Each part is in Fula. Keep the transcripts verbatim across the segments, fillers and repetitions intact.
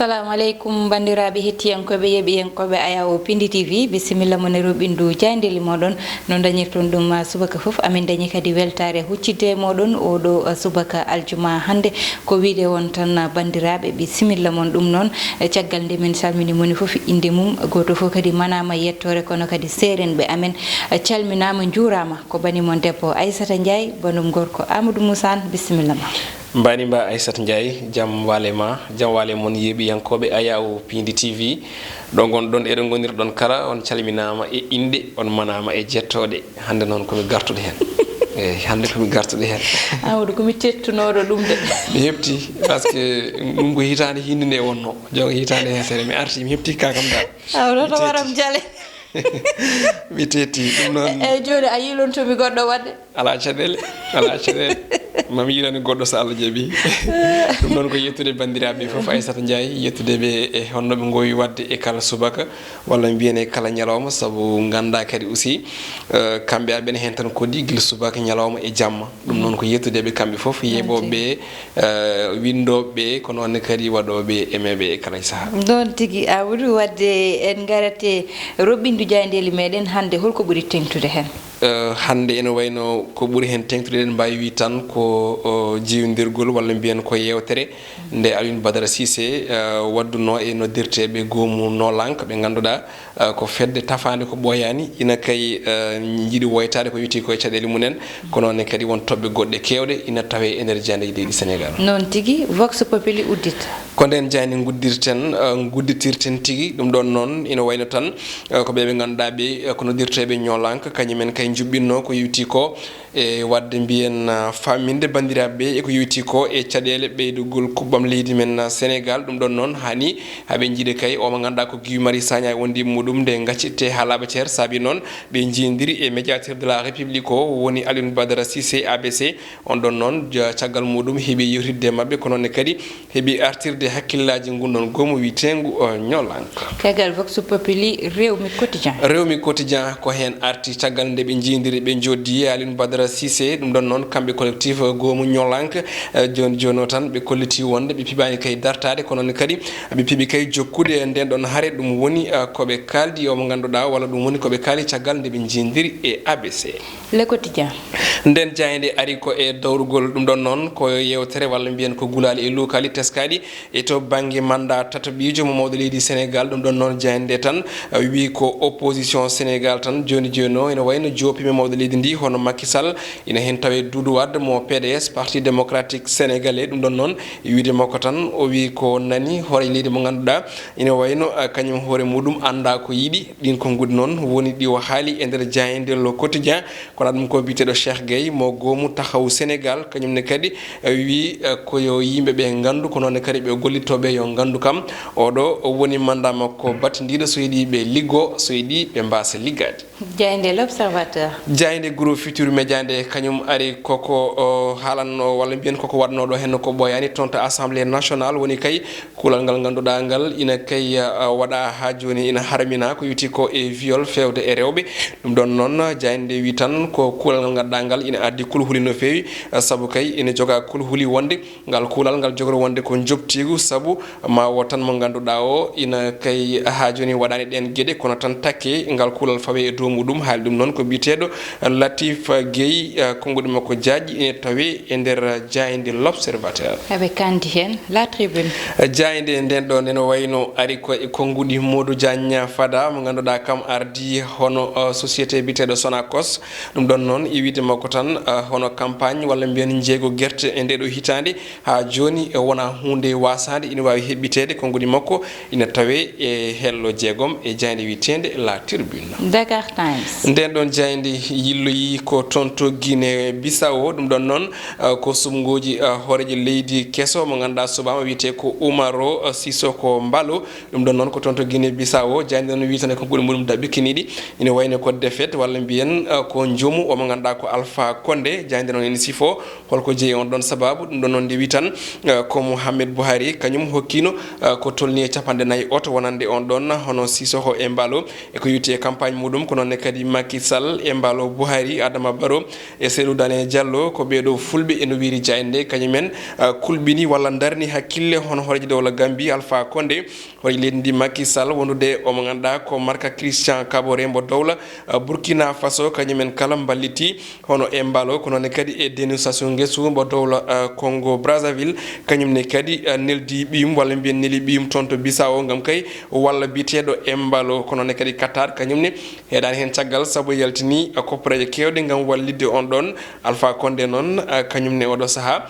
Assalamu aleykum, banndiraaɓe hettiyankooɓe, yeeɓiyankooɓe Ayaw Pindi T V. Bisimilla mon e roɓindu jaayndeeli mooɗon. No dañirton ɗum, ah, subaka fof, amin dañi kadi weltaare huccidde e mooɗon oɗo, ah, subaka aljuma hannde. Ko wiide on tan, ah, banndiraaɓe, bisimilla mon. Ɗum noon, eh, caggal nde min calmini moni fof innde mum, gooto fof kadi manaama yettoore, kono kadi seerenɓe amen, eh, calminaama, njuuraama. Ko bani mon debbo Aissata Ndiaye, banum gorko Amadou Moussa Anne, bisimilla ma. Mbani mba Aissata Ndiaye, jam waale ma, jam waale mon yeeɓiyankooɓe Ayaw Pindi T V. Ɗo ngonɗon, eɗo ngonirɗon kala, on calminaama e innde, on manaama e jettooɗe. Hannde noon ko mi gartuɗo heen. Eey, hannde ko mi gartuɗo heen. Amadou, ko mi teettunooɗo ɗum de. Mi heɓti, parce que ɗum ko hitaande hinnde nde wonnoo. Jooni hitaande heeseere, mi arti, mi heɓti ka kam dal. Amadou, to waram jale. Mi teetti ɗum noon. Eey, jooni a yiilonto mi goɗɗo waɗde? Alaa caɗeele, alaa caɗeele. Mami yiilani goɗɗo so Allah jaɓi. Ɗum noon ko yettude banndiraaɓe fof, Aissata Ndiaye, yettude ɓe e honno ɓe ngowi waɗde e kala subaka, walla mbiyen e kala ñalawma, sabu nganndaa kadi aussi, eh, kamɓe aɓene heen tan kodi gila subaka, ñalawma e jamma. Ɗum noon ko yettude ɓe kamɓe fof, yeeɓooɓe, eh, winndooɓe, ko noon ne kadi waɗooɓe emeeɓe e kala e sahaa. Noon tigi, Amadou, waɗde en ngarate roɓindu jaayndeeli meɗen hannde, holko ɓuri teeŋtude heen? Eh, hannde ene wayno ko ɓuri heen teeŋtude, eɗen mbaawi wii tan ko, o, jiyondirgol walla mbiyen ko yeewtere nde Alioune Badara Cissé, eh, waɗduno e noddirteeɓe goomu Noolank, ɓe ngannduɗaa, eh, ko fedde tafaande ko ɓooyaani, ina kay, eh, njiɗi woytaade ko yowiti ko e caɗeele mumen, kono ne kadi won toɓɓe goɗɗe keewɗe ina tawee e nder jaayndeeji leydi Senegaal. Noon tigi, Vox Populi uddita. Ko ndeen jaaynde nguddirten, eh, ngudditirten tigi, ɗum ɗoon noon ina wayno tan, eh, ko ɓe ɓe ngannduɗaa ɓe, eh, ko noddirteeɓe Noolank, kañum en kay njuɓɓinno ko yowiti ko e waɗde mbiyen, ah, faaminde banndiraaɓe ɓe e ko yowitii ko e caɗeele ɓeydugol kuɓɓam leydi men, ah, Senegaal. Ɗum ɗoon noon, haani haa ɓe njiide kay o mo ngannduɗaa ko Guy Marius Sagna e wondiiɓe muɗum nde ngaccittee haa laaɓa cer. Saabi noon, ɓe njiyondiri e médiateur de la République o woni Alioune Badara Cissé, A B C. On ɗoon noon, ja-, caggal muɗum heɓi yewtidde e maɓɓe, ko noon ne kadi heɓi artirde hakkillaaji ngun ɗoon goomu wiyeteengu, o, Noolank. Caggal Vox Populi, Rewmi Quotidien. Rewmi Quotidien ko heen arti caggal nde ɓe njiyondiri, ɓe njooɗdi e Alioune Badara Cissé. Ɗum ɗoon noon, kamɓe collectif goomu Noolank, eh, jooni jooni o tan ɓe kollitii wonde ɓe piɓaani kay dartaade, kono noon kadi ɓe piɓi kay jokkude e ndeen ɗoon hare. Ɗum woni, eh, ko ɓe kaaldi, o mo ngannduɗaa, walla ɗum woni ko ɓe kaali caggal nde ɓe njiyondiri e A B C. Le Quotidien. Nden jaaynde ari ko e dawrugol ɗum ɗoon noon, ko yeewtere walla mbiyen ko gulaali e luukaali teskaaɗi e to bannge mannda tataɓiijo mo mawɗo leydi Senegaal. Ɗum ɗoon noon jaaynde tan, uh, wii ko opposition Senegaal tan jooni jooni o ina wayno joopiiɓe mawɗo leydi ndi hono Macky Sall ina heen tawee Doudou Wade mo P D S, Parti Démocratique Sénégalais. Ɗum ɗoon noon wiide makko tan o wii ko nani hoore leydi mo ngannduɗaa ina wayno, uh, kañum hoore muɗum anndaa ko yiɗi. Ɗiin konnguɗi noon woni ɗi o haali e nder jaaynde Le Quotidien. Kono ɗum ko biyeteeɗo Cheikh Gueye mo goomu Taxawu Senegaal, kañum ne kadi, eh, wii, eh, ko yo yimɓe ɓe nganndu, ko noon ne kadi ɓe gollittooɓe yo nganndu kam. Oɗo woni mannda makko battindiiɗo, so yiɗi ɓe liggoo, so yiɗi ɓe mbaasa liggaade. Jaaynde L'Observateur. Jaaynde Groupe Futurs Médias nde kañum ari koko, o, haalanno walla mbiyen koko waɗnooɗo heen ko ɓooyaani toon to Assemblée Nationale woni kay kuulal ngal ngannduɗaa ngal ina kay, uh, waɗa haa jooni ina harmina ko yowiti ko e viol feewde e rewɓe. Ɗum ɗoon noon, jaaynde wi tan ko kuulal ngal ngannduɗaa ngal ina addi kulhuli no feewi, uh, sabu kay ina joga kulhuli wonde ngal kuulal ngal jogori wonde ko njoɓtiigu, sabu ma wo tan mo ngannduɗaa o ina kay haa jooni waɗaani ɗeen geɗe, kono tan takke ngal kuulal fawe e dow muɗum. Haali ɗum noon ko biyeteeɗo Latif Gueye, uh, konnguɗi makko jaajɗi ina tawe e nder jaaynde L'Observateur. Eɓe kandi heen. La Tribune. Jaaynde nden ɗo neno wayno ari ko e konnguɗi Modou Diagne Fada mo ngannduɗaa kam ardi hono, uh, société biyeteeɗo Sonacos. Ɗum ɗoon noon e wiide makko tan, uh, hono campagne walla mbiyen jeego gerte e nde ɗo hitaande haa jooni e wona huunde wasaande ina waawi heɓɓiteede. Konnguɗi makko ina tawe e hello jeegom e jaaynde wiyeteende La Tribune. Dakar Times. Nden ɗon jaaynde yilloyi ko toon to Guinée Bissau. Ɗum ɗon noon, uh, ko suɓngooji, uh, hooreejo leydi keso mo ngannduɗaa suɓaama wiyetee ko Umaro, uh, Sissoco Embaló. Ɗum ɗon noon ko toon to Guinée Bissau. Jaaynde noon wii tan e konnguɗi muɗum daɓɓi kiniiɗi. Ina wayno ko défaite walla mbiyen, uh, ko njomu o mo ngannduɗaa ko Alpha Condé. Jaaynde noon ene sifoo holko jeyi on ɗon sababu. Ɗum ɗon noon nde wii tan, uh, ko Mohamed Buhari kañum hokkiino, uh, ko tolni e capanɗe nayi oto wonande on ɗon hono Sissoco Embaló e ko yowiti e campagne muɗum. Ko noon Ne kadi Macky Sall, Embalo Buhari, Adama Barrow e Cellou Dalein Diallo, ko ɓee ɗoo fulɓe, eno wiyri jaaynde nde, kañum en, ah, kulɓini walla ndarni hakkille hono hooreejo dowla Gambie, Alpha Condé, hooreejo leydi ndi Macky Sall, wondude e mo ngannduɗaa ko Marc Christian Kaboré mbo dowla, ah, Burkina Faso, kañum en kala mballiti hono Embalo, ko noon ne kadi e Denis Sassou Nguesso mbo dowla, ah, Congo Brazzaville, kañum ne kadi, ah, neldi ɓiyum walla mbiyen neli ɓiyum toon to Bissau ngam kay walla biyeteeɗo Embalo, ko noon ne kadi Qatar, kañum ne heedaani heen caggal, sabu yaltini kopporeeje keewɗe ngam wallitde on ɗoon. Alpha Condé noon, ah, kañum ne oɗo sahaa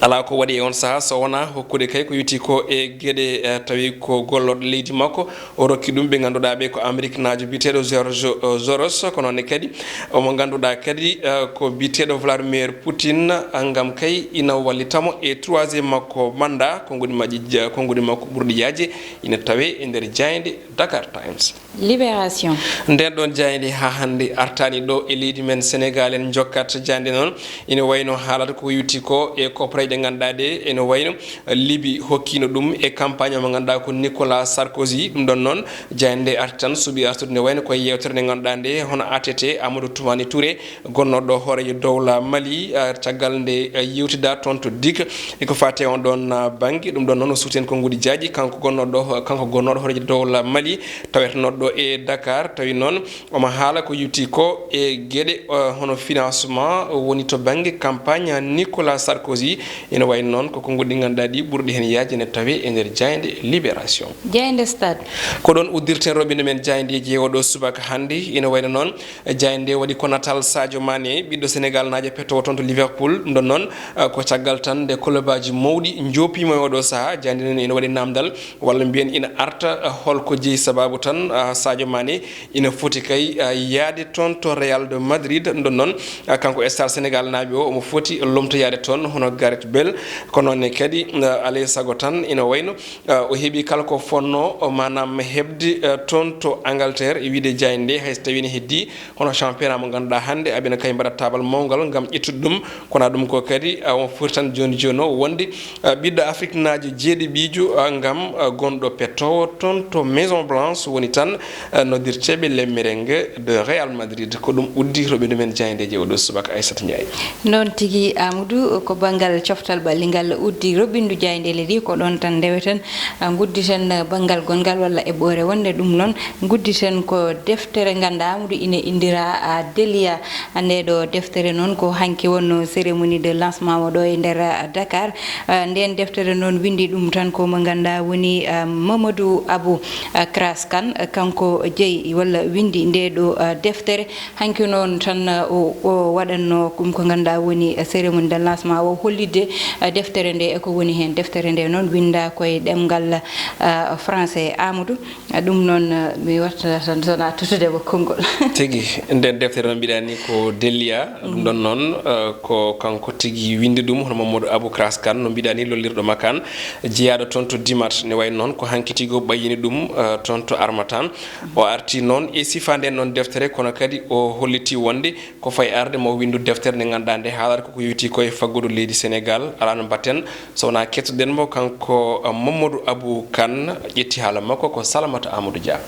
alaa ko waɗi e on sahaa so wonaa hokkude kay ko yowiti ko e geɗe, eh, tawi ko gollooɗo leydi makko, o rokki ɗum ɓe ngannduɗaa ɓe ko Ameriknaajo biyeteeɗo George, eh, Soros, ko noon ne kadi omo ngannduɗaa kadi, eh, ko biyeteeɗo Vladimir Putin, ah, ngam kay ina wallita mo e troisième makko mandat, konguɗi majji, konguɗi makko ɓurɗi yaaje ina tawee e nder jaaynde Dakar Times. Libération. Ndeen ɗoon jaaynde haa hannde artaani ɗo e leydi men Senegaal. En njokkat jaaynde noon, ina wayno haalata ko yowiti ko e kopporeeje ɗe ngannduɗaa ɗe, ina wayno Libi hokkiino ɗum e campagne o mo ngannduɗaa ko Nicolas Sarkozy. Ɗum ɗoon noon, jaaynde nde arti tan suuɓi artude, nde wayno ko e yeewtere nde ngannduɗaa nde, hono A T T, Amadou Toumani Touré, gonnooɗo hooreejo dowla Mali, ah, caggal nde, ah, yewtidaa toon to Digue, e ko faati e on ɗoon, ah, bannge. Ɗum ɗoon noon o suuti heen konnguɗi jaaji, kanko gonnooɗo, kanko gonnooɗo hooreejo dowla Mali, tawetenooɗo ɗo e Dakar. Tawi noon omo haala ko yowiti ko e geɗe, ah, hono financement woni to bannge campagne Nicolas Sarkozy. Ina wayi noon ko konnguɗi ɗi ngannduɗaa ɗi ɓurɗi heen yaaji ene tawee e nder jaaynde Libération. Jaaynde Stade. Ko ɗoon uddirten roɓɓinde men jaayndeeji e oɗo subaka hannde. Ina wayno noon, jaaynde nde waɗi ko natal Sadio Mané, ɓiɗɗo Senegaal naajo pettowo toon to Liverpool. Ɗum ɗoon noon, ah, ko caggal tan nde kolobaji mawɗi njoopiima e oɗo sahaa. Jaaynde nde ina waɗi naamndal, walla mbiyen ina arta, ah, holko jeyi sababu tan, ah, Sadio Mané ina foti kay, ah, yaade toon to Real de Madrid. Ɗum ɗoon noon, ah, kanko star Senegaal naajo o, omo foti lomtoyaade toon hono Gareth Bale. Ko noon ne kadi, ah, alaa e sago tan ina wayno Ah, o heɓi kala ko fonnoo, o, maanaam heɓde, eh, toon to Angleterre, e wiyde jaaynde nde, hay so tawii ne heddii hono championnat mo ngannduɗaa hannde, aɓe ne kay mbaɗa taabal mawngal ngam ƴettude ɗum. Kono ɗum ko kadi, ah, omo foti tan jooni jooni o wonde, ah, ɓiɗɗo Afriknaajo jeeɗiɓiijo, ah, ngam, ah, gonɗo pettoowo toon to Maison Blanche woni tan, ah, noddirteeɓe les merengues de Real Madrid. Ko ɗum uddi roɓɓindu men jaayndeeji oɗo subaka, Aissata Ndiaye. Noon tigi, Amadou, ko banngal coftal ɓalli ngal uddi roɓɓindu jaayndeele ɗi, ko ɗoon tan ndeweten, ah, ngudditen banngal gonngal walla eɓɓoore wonnde ɗum noon, ngudditen ko deftere ngannduɗaa Amadou ine inndiraa, ah, Delia. Nde ɗo deftere noon ko hanki wonnoo cérémonie de lancement o ɗo e nder, ah, Dakar. Ah, ndeen deftere noon winndi ɗum tan ko mo ngannduɗaa woni, ah, Mamadou Abou, ah, Kras Kane, ah, kanko jeyi walla winndi nde ɗo, ah, deftere. Hanki noon tan, ah, o, o waɗatno ɗum ko ngannduɗaa woni, ah, cérémonie de lancement o, hollitde, ah, deftere nde e ko woni heen. Deftere nde noon winnda ko e ɗemngal, ah, français, Amadou. Ah, ɗum noon, ah, mi watta tan sona tutude mo konngol. Tigi, nden deftere noon mbiɗa ni ko Delia. Ɗum ɗon noon, ah, ko kanko tigi winndi ɗum, hono Mamadou Abou Kras Kane, no mbiɗa ni lollirɗo makkan, jeyaaɗo toon to Dimat. Ne wayi noon ko hanki tigi o ɓayyini ɗum, ah, toon to Armatan. O arti noon e sifa nden noon deftere, kono kadi o holliti wonde ko fayi arde mo winndu deftere nde ngannduɗaa nde haalata koko yowiti ko e faggudu leydi Senegaal. Alaa no mbaɗten so wonaa kettoɗen mo kanko, ah, Mamadou Abou Kane, ƴetti haala makko ko Salamata Amadou Dia.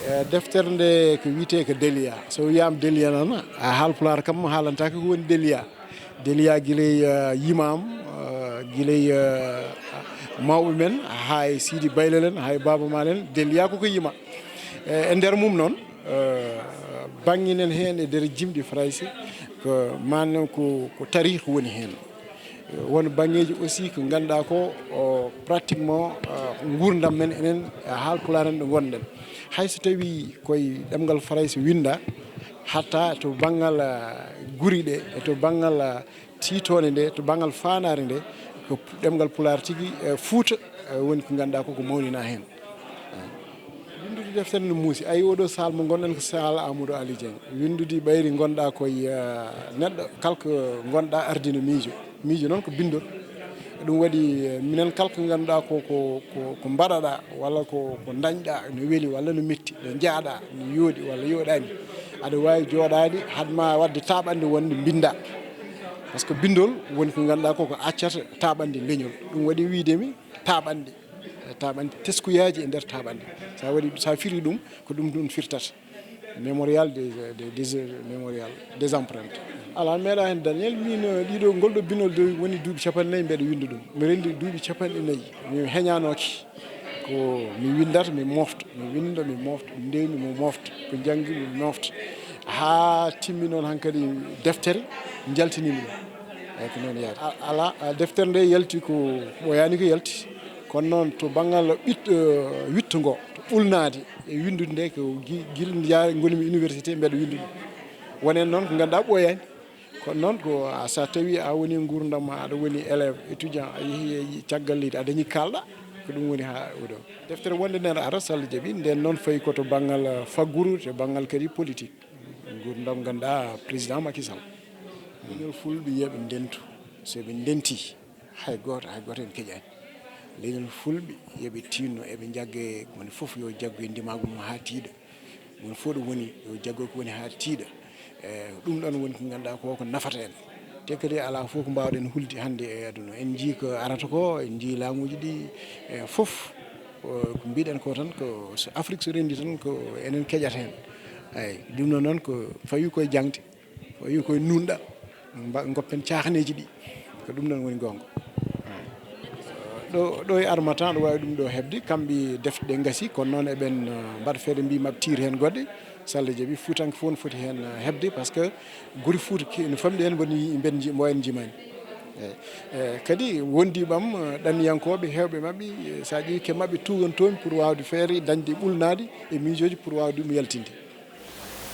Eh, deftere nde ko wiyetee ko Delia. So wiyaama Delia noon, a Haalpulaar kam haalantaake ko woni Delia. Delia gila e, eh, yimaam, eh, gila e, eh, mawɓe men, haa e Sidi Baylel en, haa e Baaba Maal en, Delia koko yima. Eh, e nder mum noon, eh, bannge nen heen e nder jimɗi Farayse, ko maanaam ko, ko tariiku woni heen. Won banngeeji aussi ko ngannduɗaa ko, o, pratiquement, eh, nguurndam men enen, eh, Haalpulaar en ɗo ngonɗen. Hay so tawii koye ɗemngal Farayse winnda, hatta to banngal, eh, guri ɗe, e to banngal, eh, tiitoonde nde, to banngal faandaare nde, ko ɗemngal Pulaar tigi, eh, Fuuta, eh, woni ko ngannduɗaa ko, ko mawninaa heen. Winndude deftere no muusi. Ayi, oɗo saal mo ngonɗen ko saal Amadou Ali Dieng. Winndude ɓayri ngonɗaa koye, eh, neɗɗo kala ko ngonɗaa ardino miijo. Miijo noon ko binndol. Ɗum waɗi, eh, minen kala ko ngannduɗaa ko, ko, ko, ko mbaɗaɗaa walla ko, ko ndañɗaa no weli walla no metti, no njaaɗaa, no yooɗi walla yooɗaani, aɗa waawi jooɗaade haɗ ma waɗde taaɓannde wonde mbinndaa. Par ce que binndol woni ko ngannduɗaa ko, ko accata taaɓannde leñol. Ɗum waɗi wiyde mi taaɓannde. Taaɓannde, teskuyaaji e nder taaɓannde. So a waɗi, so a firi ɗum, ko ɗum ɗum firtata. Mémorial des, des, des, mémorial des empreintes. Alaa, meeɗa heen dañel. Min, eh, ɗiɗo, ngol ɗo binol de woni duuɓi capanɗe nayi mbeɗa winnda ɗum. Mi renndi duuɓi capanɗe nayi. Mi heñaanooki. Ko mi winndata, mi moofta. Mi winnda, mi moofta. Mi ndewmi, mi moofta. Ko njanngi, mi moofta. Haa timmi noon hankadi deftere, njaltini mi ɗum. Eeyi, ko noon yaari. A-, alaa, a, deftere nde yalti ko ɓooyaani ko yalti. Kono noon to banngal ɓit-, eh, wiɗto ngo, to ɓulnaade e winndude nde, ko gi-, gila njaar-, ngonmi université mbeɗa winndude. Wonen noon ko ngannduɗaa ɓooyaani. Kono noon ko a, so a tawi a woni nguurndam ma, aɗa woni élève, étudiant, a yehi, yehi caggal leydi, a dañi kalɗa, ko ɗum woni haa oɗo. Deftere wonde nden ara, so Allah jaɓi, nden noon fayi ko to banngal, eh, fagguru, to banngal kadi politique. Nguurndam ngannduɗaa président Macky Sall. Leñol fulɓe yo ɓe ndentu, so ɓe ndenti, hay gooto, hay gooto en keƴaani. Leñol fulɓe yo ɓe tiinno, eɓe njagge, woni fof yo jaggu e ndimaagu mum haa tiiɗa. Woni fof ɗo woni, yo jaggu ko woni haa tiiɗa. E, ɗum ɗoon woni ko ngannduɗaa ko, ko nafata en. Te kadi alaa fof ko mbaawɗen hulde hannde e aduna. En njii ko arata ko, en njii laamuuji ɗi, e, fof. Ko, ko mbiɗen ko tan, ko so Afrique so renndi tan, ko enen keƴata heen. Eeyi, ɗum ɗo noon ko fawi koye jaŋde, fawi koye nuunɗal, mba-, ngoppen caahaneeji ɗi. Ko ɗum ɗoon woni goonga. Ɗo, ɗo e Harmattan, aɗa waawi ɗum ɗo heɓde, kamɓe defte ɗe ngasi, kono noon eɓen, eh, mbaɗa feere mbi maɓɓe tiir heen goɗɗe, so Allah jaɓi, Fuutanke fof no foti heen, eh, heɓde, par ce que guri Fuuta ke-, no famɗi heen, mboɗo yi-, mbeɗa ji-, mbo en njimaani. Eeyi. Eh, kadi wondiiɓe am, eh, ɗanniyankooɓe, heewɓe maɓɓe, eh, so a ƴeewi ke maɓɓe tuugantoomi pour waawde feere dañde ɓulnaade e miijooji pour waawde ɗum yaltinde.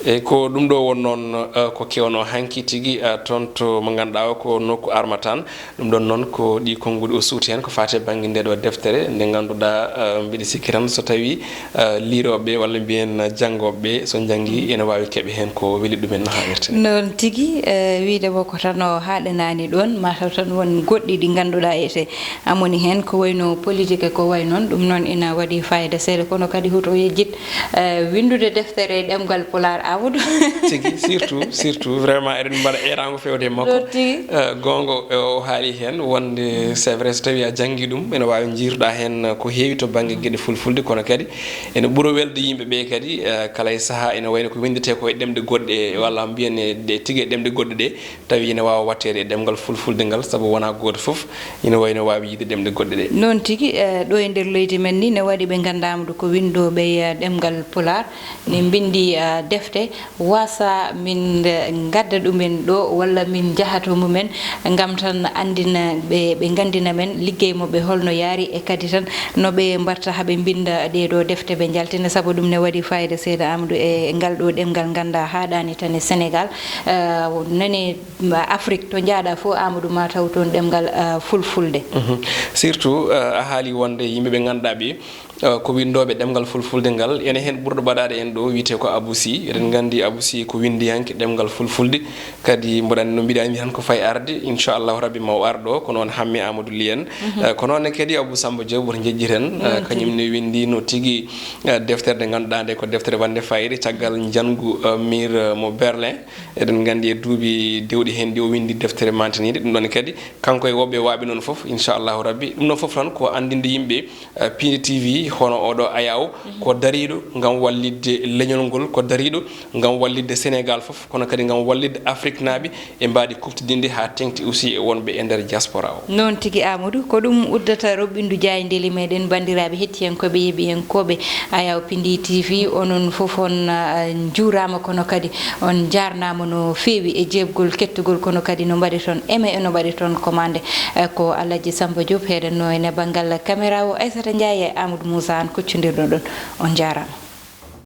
Eeyi, ko ɗum ɗo won noon, eh, ko kewnoo hanki tigi, eh, toon to mo ngannduɗaa o ko nokku Harmattan. Ɗum ɗoon noon ko ɗi konnguɗi o suuti heen ko faati e bannge nde ɗo deftere nde ngannduɗaa, eh, mbiɗa sikki tan so tawii, eh, liirooɓe walla mbiyen janngooɓe so njanngi ene waawi keɓe heen ko weli ɗumen no haanirta ni. Noon tigi, eh, wiyde mo ko tan o haaɗanaani ɗoon, mataw tan won goɗɗi ɗi ngannduɗaa ete amoni heen ko wayno politique e ko way noon, ɗum noon ina waɗi fayida seeɗa, kono kadi hoto o yejjit, eh, winndude deftere e ɗemngal Pulaar, Amadou. Tigi, surtout, surtout, vraiment, eɗen mbaɗa eeraango feewde e makko. Ɗo tigi. Eh, goonga, eh, o haali heen wonde, c'est vrai, so tawii a janngi ɗum, ene waawi njiiruɗaa heen ko heewi to bannge geɗe fulfulde, kono kadi ene ɓura welde yimɓe ɓe kadi, eh, kala e sahaa ene wayno ko winndetee ko e ɗemɗe goɗɗe, walla mbiyen e ɗe tigi e ɗemɗe goɗɗe ɗe, tawi ina waawa waɗteede e ɗemngal fulfulde ngal, sabu wonaa gooto fof ina wayi no waawi yiyde ɗemɗe goɗɗe ɗe. Noon tigi, eh, ɗo e nder leydi men ni, ne waɗi ɓe nganndaama ɗo ko winndooɓe, eh, ɗemngal Pulaar, ne mbinndi, eh, defte, waasa min, eh, ngadda ɗumen ɗo, walla min njaha to mumen, ngam tan anndina ɓe, ɓe nganndina men liggey maɓɓe holno yaari, e kadi tan no ɓe mbaɗta haa ɓe mbinnda ɗee ɗo defte, ɓe njaltina, sabu ɗum ne waɗi fayida seeɗa, Amadou, e ngal ɗo ɗemngal nganndaa haaɗaani tan e Senegaal, eh, nani Afrique, to njaaɗa fof, Amadou, ma taw toon ɗemngal, eh, fulfulde. Mhm. Surtout, eh, a haali wonde yimɓe ɓe ngannduɗaa ɓe, eh, ko winndooɓe ɗemngal fulfulde ngal. Ene heen ɓurɗo ɓadaade en ɗo, wiyetee ko Abou Sy. Eɗen nganndi Abou Sy ko winndiyanke ɗemngal fulfulde. Kadi mboɗo anndi no mbiɗa anndi tan ko fayi arde. Inchallahu Rabbi ma o ar ɗo, ko noon Hammi Amadou Ly en. Mhm. Eh, ko noon ne kadi Abou Samba Diop, woto njejjiten. Eh, noon tigi. Kañum ne winndino tigi, eh, deftere nde ngannduɗaa nde ko deftere wonde fayida caggal njanngu, eh, miir, eh, mo Berlin. Eɗen nganndi e duuɓi dewɗi heen ɗi o winndi deftere mantiniinde. Ɗum ɗoon kadi, kanko e woɓɓe waaɓe noon fof, inchallahu rabbi. Ɗum ɗoon fof tan ko anndinde yimɓe, eh, Piindi T V, hono oɗo Ayaw, ko dariiɗo ngam wallitde leñol ngol, ko dariiɗo ngam wallitde Senegaal fof, kono kadi ngam wallitde Afriknaaɓe e mbaadi kuftidinde haa teŋti aussi e wonɓe e nder diaspora o. Noon tigi, Amadou, ko ɗum uddata roɓɓindu jaayndeeli meɗen, banndiraaɓe hettiyankooɓe, yeeɓiyankooɓe Ayaw Piindi T V, onon fof on, ah, njuuraama, kono kadi on njaarnaama no feewi e jeeɓgol kettugol, kono kadi no mbaɗi toon aimé, no mbaɗi toon commandé. Eh, ko Alhaji Samba Diop heɗenno ene banngal caméra o, Aissata Ndiaye e Amadou Moussa Anne kuccondirɗo ɗon. On njaaraama.